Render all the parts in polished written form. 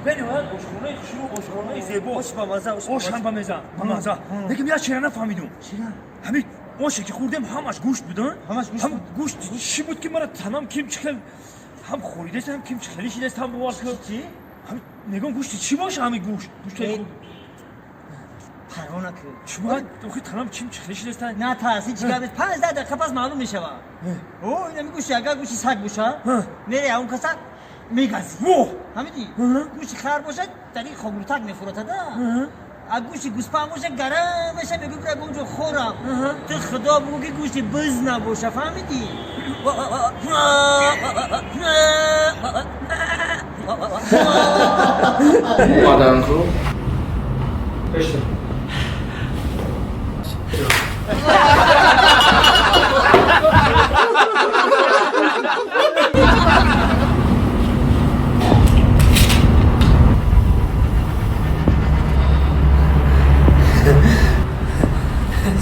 Бениҳоят ошхонаи хушрӯ, ошхонаи зебо. Ош ба маза, ош ҳам ба меза, ба маза. Лекин як чира нафаҳмидум. Ҳамин оше ки хӯрдем, ҳамаш гӯшт буд. Ҳамаш гӯшт. Ҳам гӯшт чӣ буд, ки мара танам ким чӣ хел ҳам хӯридест, ҳам ким чӣ хеле шидест, ҳам бовар кун. Чӣ? Ҳамин мегӯям, гӯшти чӣ боша ҳамин гӯшт? Гӯшти Парво накун. Чӣ охи танам чим чӣ хеле шидест? На тарс, ҳеҷ гап нест. 15 дақиқа пас маълум мешавад. О, инами гӯшти, агар гӯшти саг боша, мере он каса мегазӣ. Во! Ҳамиди? Гӯшти хар бошад, дар ин хомуртак мефуротада. А гӯшти гӯспанд боша, гарам меша, мегӯ бира онҷо хӯрам. Ту худо бугӯ, ки гӯшти биз набоша, фаҳмидӣ? Омадан ку.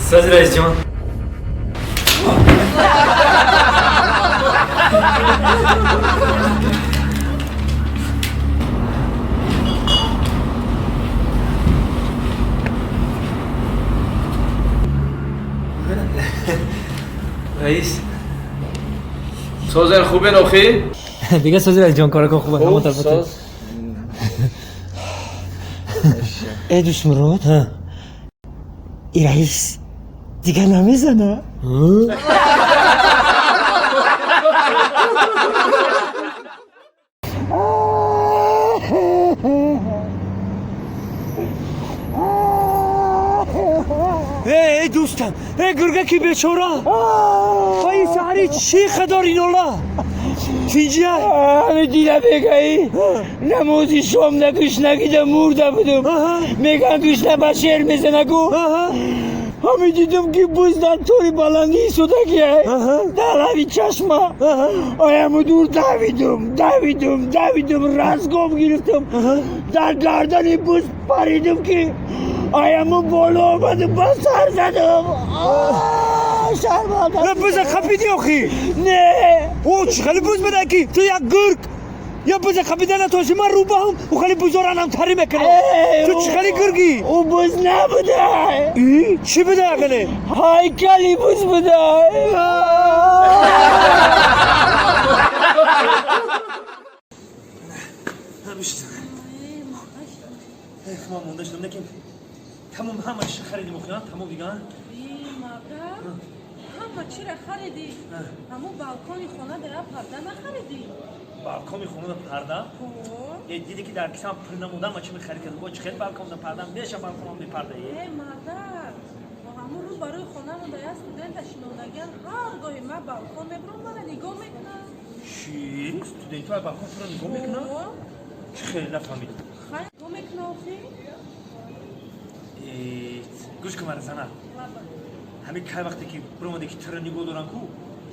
Сози, раисҷон. Раис. Созен, хубен охи? Дига сози, раисҷон, корако хуб, ҳама тарафа. Э, Дӯстмурод, и раис дигар намезана. Эй, дӯстам, э, гургаки бечора, ай, саҳари чӣ хадори нола тинҷия? Ҳами дила бегаӣ, намози шом на гушнагида мурда будум. Меган, гушна ба шер мезана ку. Ҳами дидум, ки буз дар тори баландӣ истодагия, дар лави чашма. Аяму дур давидум, давидум, давидум, разгом гирифтум, дар гардани буз паридум, ки аяму боло омадум, ба сар задум. Шарманда. Буза қапидӣ охи? Не. О, чӣ хеле буз буда, ки ту як гург я буза қапида натонисти? Ман рӯбаҳам, ӯ хеле бузора намтарӣ мекунам. Ту чӣ хеле гургӣ? Ӯ буз набуда. Чӣ буда ягане? Ҳайкали буз буда. Ман монда шудам, лекин тамом ҳама чиша харидим охи, тамом дига. Ҳама чира харидӣ, ҳамун балкони хона дара парда нахаридӣ? Балкони хонада парда? Е, диди, ки дар кисам пул намуда, ма чи мехарид кардам? Бо чӣ хел балконда парда меша? Балконам бепарда. Э, мардак, бо ҳамун рӯ барои хонамон да як студента шинондагиан. Ҳар гоҳе ман балкон мебурам, мара нигоҳ мекунам. Чӣ, студентҳо аз балкон туро нигоҳ мекунанд? Чӣ хеле, нафаҳмидам. Хай, нигоҳ мекуна охи. Гӯш кун мара, зана. Ҳамин кай вақте ки биромаде, ки туро нигоҳ дорам ку,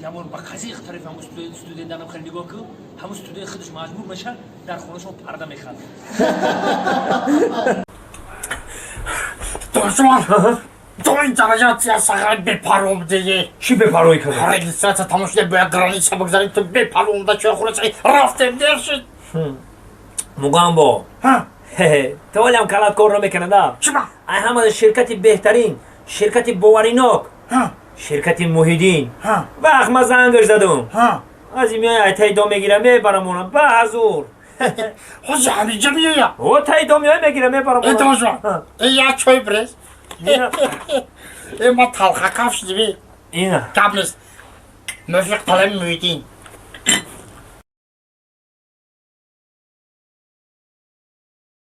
ябор ба қазиқ тарафи ҳамун студентанам хеле нигоҳ ку, ҳамун студент худаш маҷбур меша, дар хонашон парда мехарад. Душман, то ин дараҷа сағари бепарво будеги. Чӣ бепарвоӣ карда? Регистрация тамом шуда, бояд граница бигзарем, ту бепарво омада чойхона рафтем, дер шуд. Мугамбо, ту валиам калат кор намекунада. Чиба? Ай ҳама ширкати беҳтарин, ширкати боваринок, ширкати Муҳиддин. Вақт ма зангаш задум, аз миёи ай таи дом мегирам, мебарамона ба ҳазур. Ҳозир ҳаминҷа меоя? О, таи дом меоя, мегирам, мебарамона. Э, дошман, э, як чой бирез. Э, ма талхакаф шудиби. Ина. Гап нест, муфиқ талаби Муҳиддин.